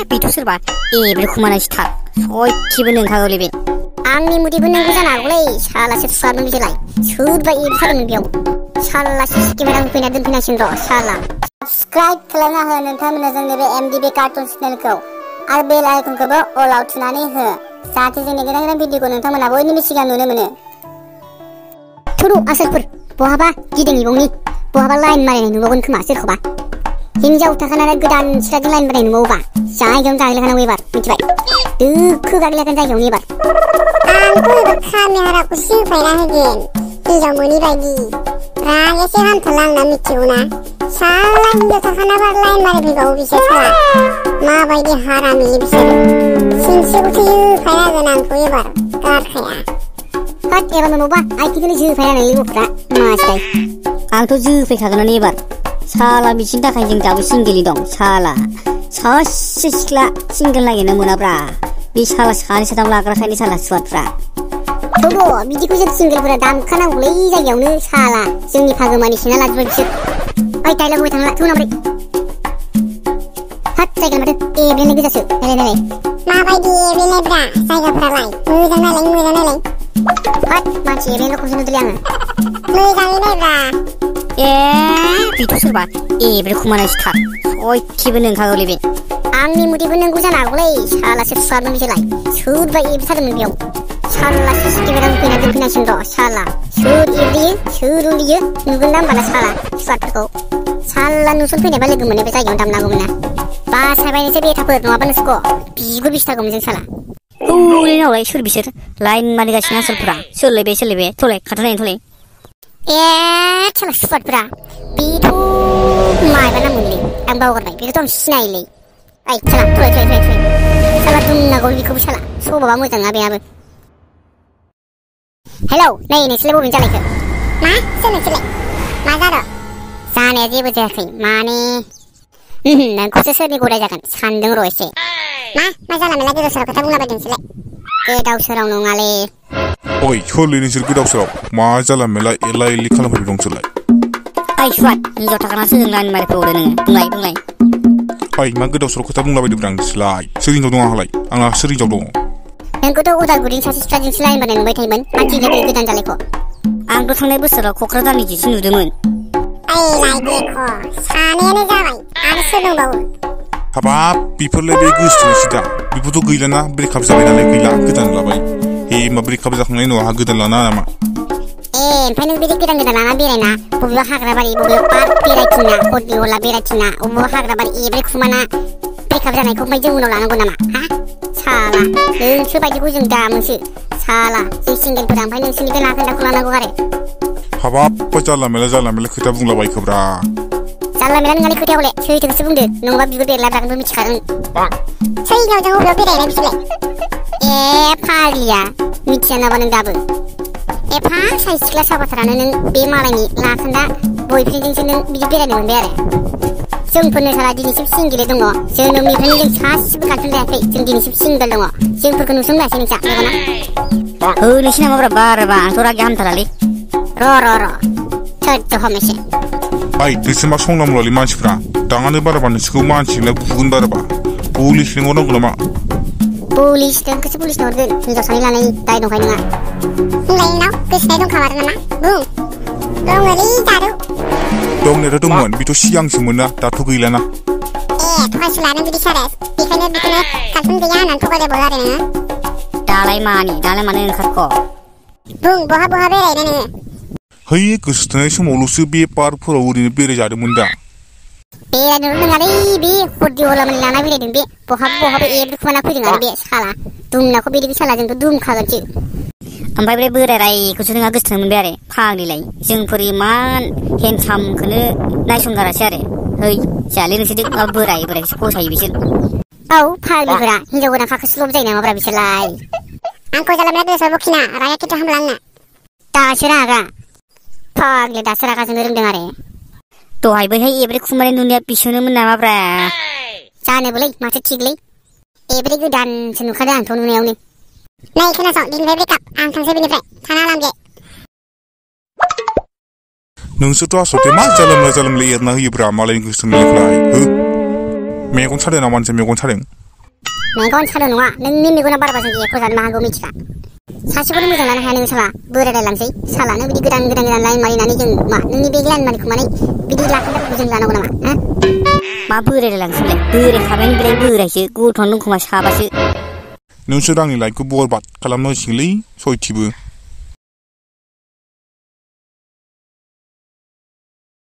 बेथ' सोरबा एब्रेखुमानाय सिथार सयथिबो नोंखागौलै बे आंनि मुदैबो नोंबो जानो हागौलै सालासो थुवारमोन बिसोरलाय सोरबा एब्रेथारमोन बेयाव साला सिसि केमेरा होफैना दोनफैनांसिगोन र' साला साबसक्राइब खालामना हो नोंथांमोना जोंनि बे MDB कार्टुन चेनेलखौ आरो बेल आइकनखौबो अलाव थुनानै हो जाहाथे जोंनि गोदान गोदान भिडिअखौ नोंथांमोना बयनिबो सिगां नुनो मोनो थुरु आसोलफोर बहाबा गिदिं इबंनि बहाबा लाइन मारिनाय नुबावगोन खोमा सोरखौबा हिन्जाव थाखानानै गोदान सिख्लाजों लाइन मारिनाय नुबावोबा जायगायावनो गाग्लिखानांगौ एबार मिथिबाय दोखो गाग्लिखागोन जायगायावनो एबार आंखौ एबार कामेराखौसो होफायना होगोन हिन्जाव मोनि बायदि रागायासो हामथारला आंना मिथिगौना साला हिन्जाव थाखानाबा लाइन मारिफैबावो बिसोर साला माबायदि हारामि बिसोर सिनसेखौसो होफायना होगोन आंखौ एबार गारखाया हाट एबार मोनबावबा आइथिंखौनो जोफायनानै गथ'फ्रा मासदाय आंथ' जोफैखागोनानो एबार साला बिसिनि थाखाय जों दाबो सिंगेलि दं साला सासे सिख्ला सिंगेल नागिरनो मोनाब्रा बे साला सानै साथाम लाग्राखायनो साला सुवादफ्रा थौद' बिदिखौ जों सिंगेलफोरा दामखानांगौलै जायगायावनो साला जोंनि फागोमानि सेना लाजोबबाय बिसोर ओइ दाइलग होबाय थांला थौ नाम्रै हाट जायगा माथो एब्रेनाय गोजासो नायलाय माबायदि एब्रेनायब्रा जायगाफ्रालाय मोजां नायलाय हाट मानसि एब्रेनाय खौसो नुदोंलै आङो मोजाङै नायब्रा बेथ' सोरबा एब्रेखुमानाय सिथार सयथिबो नोंखागौलै बे आंनि मुदैबो नोंगौ जानो हागौलै सालासो थुवारमोन बिसोरलाय सोरबा एब्रेथारमोन बेयाव साला सिसि केमेरा होफैना दोनफैनांसिगोन र' साला सोर एब्रेयो सोर उन्दैयो नुगोन ना होमबाना साला सुवादफोरखौ साला नुसनफैनायबा लोगो मोननाय बे जायगायावनो दामनांगौमोन ना बासायबाय नोंसोर बेथाफोर नङाबा नोंसोरखौ बिगुर बिसथागौमोन जों साला हौलै नावलाय सोर बिसोर लाइन मारिगासिनो आसोलफोरा सोरलाय बे थलाय खाथानायनि थलाय साला सुवादफोरा बेथ' मायबा नाममोनलै आं बावगारबाय बेखौथ' आं सिनायोलै ओइ साला थलाय साला दुमनांगौ बेखौबो साला सबाबा मोजां ना बेहाबो हेलौ नै नोंसोरलाय बबेनि जालायखो मा सोर नोंसोरलाय मा जादों जानाया जेबो जायाखै माने नोंखौसो सोरनि गदाय जागोन सानदों र' एसे मा जाला मेला गोदाव सोराव खोथा बुंलाबायदों नोंसोरलाय गोदाव सोराव नङालै ओइ सोरलै नोंसोर गोदाव सोराव मा जाला मेला एला एलि खालामफैबाय दं नोंसोरलाय ओइ सुवाद हिन्जाव थाखाना सोरजों लाइन मारिफैबावदो नोङो बुंलाय ओइ मा गोदाव सोराव खोथा बुंलाबायदोंब्रा नोंसोरलाय सोर हिन्जाव दं आंहा सोर हिन्जाव दङ नोंखौथ' उदालगुरिनि सासे सिख्लाजोंसो लाइन मारिनाय नुबाय थायोमोन मानसि लोगो गोदान जालायखौ आंथ' थांनाय बोसोराव क'क्राझारनिजोंसो नुदोंमोन सानैयानो जाबाय आरो सोर दंबावो हाबाब बेफोरलाय बे गोसोथोनोसै दा बेफोरथ' गैलाना ब्रेकआप जाबाय नालाय गैला गोदान लाबाय मा ब्रेकआप जाखांनायनि उनाव आंहा गोदान लाना नामा ओमफ्राय नों बिदि गोदान लाना बेरायना बबेबा हाग्राबारि बबेबा पार्क बेरायथिंना हरनि हला बेरायथिंना बबेबा हाग्राबारि एब्रेखुमाना ब्रेकआप जानायखौ ओमफ्राय जों उनाव लानांगौ नामा हा साला नोंसोर बायदिखौ जों दामोसो साला जों सिंगेलफोरा ओमफ्राय नोंसोरनि बे नाखोन्दाखौ लानांगौ आरो हाबाब जाला मेला खोथा बुंलाबायखोब्रा जाला मेला नोंनि खोथायाव हले सैथोखौसो बुंदो नङाबा बिगुर बेरला जागोनबो मिथिखागोन सोर हिन्जावजों बबेयाव बेरायनाय बिसोरलाय फाग्लिया मिथिया नामा नों दाबो एफा साइ सिख्ला साबाथारानो नों बे मालायनि लाखोन्दा बयफ्रेन्डजोंसो नों बिदि बेरायनो मोनबाय आरो जोंफोरनो साला दिनैसिम सिंगेलै दङ जोनोमनिफ्रायनो जों सासेबो गार्लफ्रेन्ड जायाखै जों दिनैसिम सिंगेल दङ जोंफोरखौ नुसनगासिनो नोंसा नंगौना होनोसै नामाब्रा बारबा आंथ' रागा हामथारालै र' सोरथ' हमैसे ओइ नोंसोर मा संनांगौलै मानसिफ्रा दाङानो बाराबा नोंसोरखौ मानसिजोंलाय बुगोन बाराबा पुलिस लिंहरनांगौ नामा पुलिसखौसो पुलिसनो हरगोन हिन्जाव सानै लानायनि दाय दंखायो नङा बुंलाय नोंनाव गोसोनाय दंखामारो नामा बुं दङलै दारु दंनायाथ' दंमोन बेथ' सिगांसोमोन ना दाथ' गैलाना थगायसुला नों बिदि सारो बेखायनो गार्लफ्रेन्ड गैया होननानै थगायलायबावो आरो नोङो दालाय मानो ओंखारख' बुं बहा बेरायनो नोङो है गोसो थोनाय समावल'सो बे पार्कफोराव ओरैनो बेरायजादोंमोन दा बेरायनो रोङालै बे हरदि हलामानि लाना बेरायदों बे बहाबा एब्रेखुमाना फैदों आरो बे साला दुमनाखौ बिदि साला जोंथ' दुमखागोनसो ओमफ्राय बे बोराय रायखौसो नोंहा गोसोथोनो मोनबाय आरो फाग्लिलाय जोंफोर इमान हेन्डसामखौनो नायसनगारासै आरो है जाले नोंसोरजों मा बोरायखौसो फसायो बिसोर औ फाग्लिफोरा हिन्जाव गोदान खाखोसो लब जायो नामाब्रा बिसोरलाय आंखौ जाला मेला गोदाव सोराव बखिना रागा खिन्थु हामला आंना दासो रागा फाग्लिया दासो रागा जोंनो रोंदों आरो दहायबोहाय एब्रेखुमानाय नुनाया बिसोरनोमोन नामाब्रा जानोबोलै माथो थिगलै एब्रे गोदानसो नुखादों आंथ' नुनायावनो नै खोनासं दिनैनिफ्राय ब्रेकआप आं थांसै बेनिफ्राय थाना लामजे नोंसोरथ' आसलथे मा जालोमला एरना होयोब्रा मालायनि गोसो थोनायखौलाय हो मेगन सादों नामा नोंसोर मेगन सादों? मेगन सादों नङा नोंनि मेगना बारबा जों एख' जानो हागौ मिथिखा सासेखौनो मोजां लानो हाया नों साला बोरायलायलांसै साला नों बिदि गोदान लाइन मारिनानै जों मा नोंनि बे लाइन मारिखौ माने बिदि लाखिनायखौ जों लानांगौ नामा हा मा बोरायलायलांसैलाय बोरायखाबायानो बिलाय बोरायसो गथ'आनो दं खोमा साबासो नोंसोर आंनि लाइफखौ बरबाद खालामनो होसिगोनलै सयथिबो